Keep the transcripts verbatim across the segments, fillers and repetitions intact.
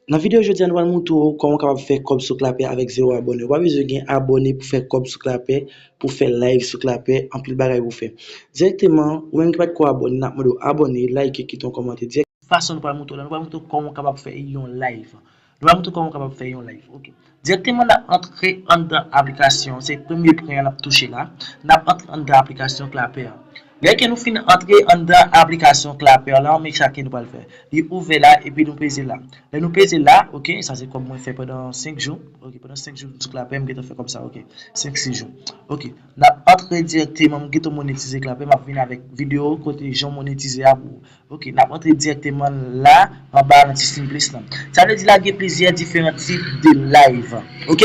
Nan videyo jodi a, nou pral montre w kòman w kapab fè kòb sou Clapper avèk zewo abòne. Ou pa bezwen gen abòne pou fè kòb sou Clapper, pou fè live sou Clapper, anpil bagay pou fè. Dirèkteman, ou menm ki pa t ko abòne, n ap mande w abòne, like, kite yon kòmantè. Dirèk fason nou pral montre w la, nou pral montre w kòman w kapab fè yon live. Nou pral montre w kòman w kapab fè yon live. Ok. Dirèkteman, n ap antre anndan aplikasyon. Se premye pwen an n ap touche la. N ap antre anndan aplikasyon Clapper an. Lè ke nou fin antre anndan aplikasyon Clapper la, men sa ke nou pral fè. Li ouvè la, epi nou peze la. Lè nou peze la, ok, sa se kòb mwen fè pandan senk jou. Ok, pandan senk jou sou Clapper, m gentan fè kòb sa, ok. Senk, sis jou. Ok, n ap antre dirèkteman, m gentan monetize Clapper, m ap vin avèk videyo kote jan monetize a pou ou. Ok, n ap antre dirèkteman la, anba nan ti siy plis lan. Sa vle di la gen plizyè diferan tip de live. Ok?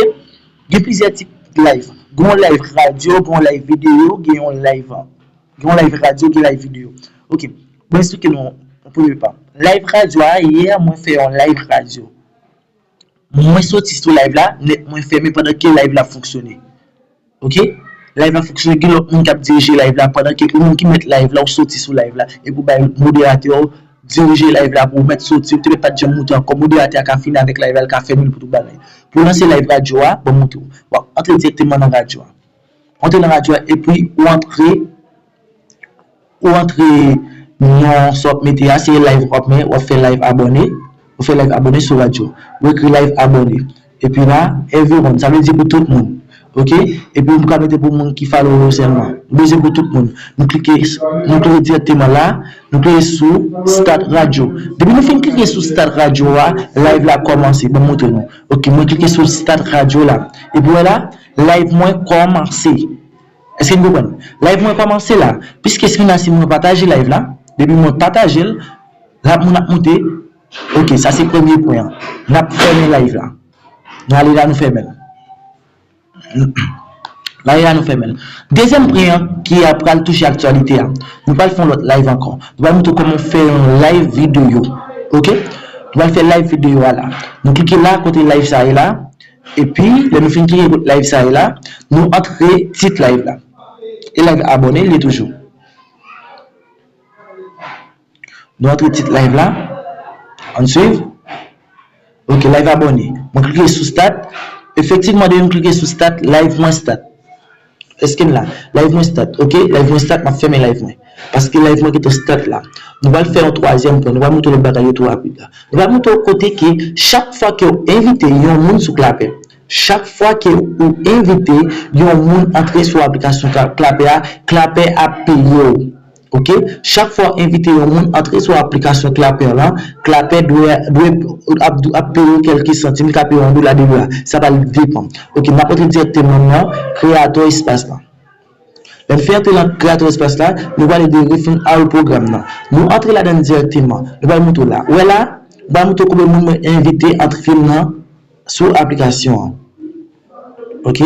Gen plizyè tip live. Gen yon live radyo, gen yon live videyo, gen yon live, gen yon live radyo, gen live videyo. Ok, mwen eksplike nou yon premye pa. Live radyo a, yè mwen fè yon live radyo. Mwen soti sou live la, nèt mwen fèmen pandan ke live la ap fonksyone. Ok? Live la fonksyone, gen lòt moun k ap dirije live la pandan ke ou menm ki mèt live la, ou soti sou live la, epi ou bay moderatè w dirije live la pou ou mèt soti, ou te mèt pa t janm moute ankò, moderatè a ka fini avèk live la, l ka fèmen l pou tout bagay. Pou w lanse live radyo a, ban m montre w. W ap antre dirèkteman nan radyo a. Ou antre nan radyo a, epi ou antre ou antre non sa w ap mete a, se live w ap men, w ap fè live abòne, ou fè live abòne sou radyo. Ou ekri live abòne. Epi la, everyone, sa vle di pou tout moun. Ok? Epi ou ka mete pou moun ki follow ou sèlman. Ou bezwen pou tout moun. Nou klike, nou klike dirèkteman la, nou klike sou start radyo. Depi nou fin klike sou start radyo a, live la kòmanse. Ban m montre nou. Ok, mwen klike sou start radyo la. Epi wè la, live mwen kòmanse. Èske n konprann? Live mwen kòmanse la. Piske si nou si mwen pataje live la, depi mwen pataje l, l ap moun ap moute. Ok, sa se premye pwen an. N ap fèmen live la. Nou ale la, nou fèmen l. Nou ale la, nou fèmen l. Dezyèm pwen an ki ap pral touche aktyalite a. Nou pral fè yon lòt live ankò. Nou pral montre kòman fè yon live videyo. Ok? Nou pral fè live videyo a la. Nou klike la, kote live sa ye la. Epi, lè nou fin klike kot live sa ye la, nou antre tit live la. E live abòne, li toujou. Nou antre tit live la. Ann swiv. Ok, live abòne. Mwen klike sou start. Efektivman, depi m klike sou start, live mwen start. Èske n la? Live mwen start, ok? Live mwen start, m ap fèmen live mwen. Paske live mwen gentan start la. Nou pral fè yon twazyèm pwen. Nou pral montre lòt bagay yo tou rapid la. Nou pral montre w kote ke chak fwa ke w envite yon moun sou Clapper, chak fwa ke ou envite yon moun antre sou aplikasyon Cla-, Clapper a, Clapper ap peye w. Ok? Chak fwa w envite yon moun antre sou aplikasyon Clapper lan, Clapper dwe, dwe ap, ap peye w kèlke santim, li ka peye w yon dola, de dola. Sa pral depann. Ok, n ap antre dirèkteman nan Creator Espace lan. Lè n fin antre nan Creator Espace la, nou prale de Refund Our Program nan. Nou antre ladan dirèkteman. Nou pral montre w la. Ou wè la? Ou pral montre w konbyen moun mwen envite antre nan sou aplikasyon an. Ok?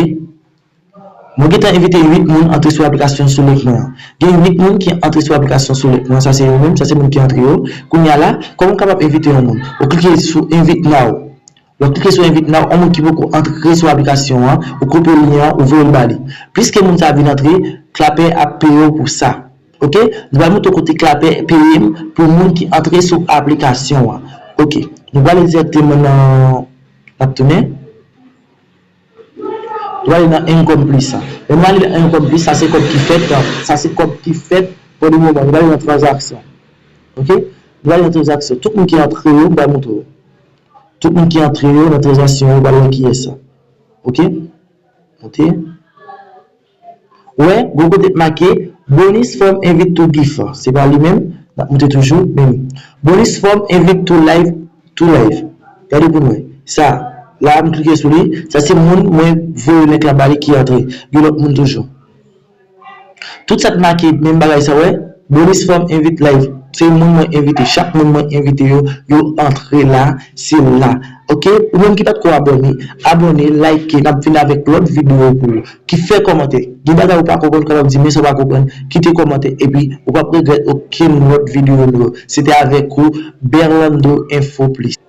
Mwen gentan envite uit moun antre sou aplikasyon sou link mwen an. Gen uit moun ki antre sou aplikasyon sou link mwen an. Sa se yo menm, sa se moun ki antre yo. Kounye a la, kòman w kapab envite yon moun? Ou klike sou Invite Now. Lè w klike sou Invite Now, yon moun ki poko antre sou aplikasyon an, ou kopi lyen an, ou voye l ba li. Plis ke moun sa a vin antre, Clapper ap peye w pou sa. Ok? Nou pral montre w kote Clapper peye m pou moun ki antre sou aplikasyon an. Ok. Nou prale dirèkteman nan, n ap tounen. Nou prale nan Income Plus sa. Lè nou ale nan Income Plus, sa se kòb ki fèt, sa se kòb ki fèt pou le moman. Nou prale nan tranzaksyon. Ok? Nou prale nan tranzaksyon. Tout moun ki antre yo, m pral montre w. Tout moun ki antre yo nan tranzaksyon yo, pral wè kiyès sa. Ok? Monte. Wè, gwo kote k make Bonus from Invite to Gift. Se pa li menm, n ap monte toujou, men Bonus from Invite to Live, to Live. Gade pou n wè. Sa, la m klike sou li, sa se moun mwen voye link la ba li ki antre. Gen lòt moun toujou. Tout sa k make menm bagay sa, wè. Bonus from Invite Live. Se moun mwen envite. Chak moun mwen envite yo, yo antre la, se la. Ok? Ou menm ki pa t ko abòne, abòne, like, n ap vin avèk lòt videyo pou ou. Ki fè kòmantè. Gen bagay ou pa konprann, ou kapab di men sa w pa konprann, kite kòmantè, epi ou p ap regrèt okenn lòt videyo nou yo. Se te avèk ou, Berlando Info Plus.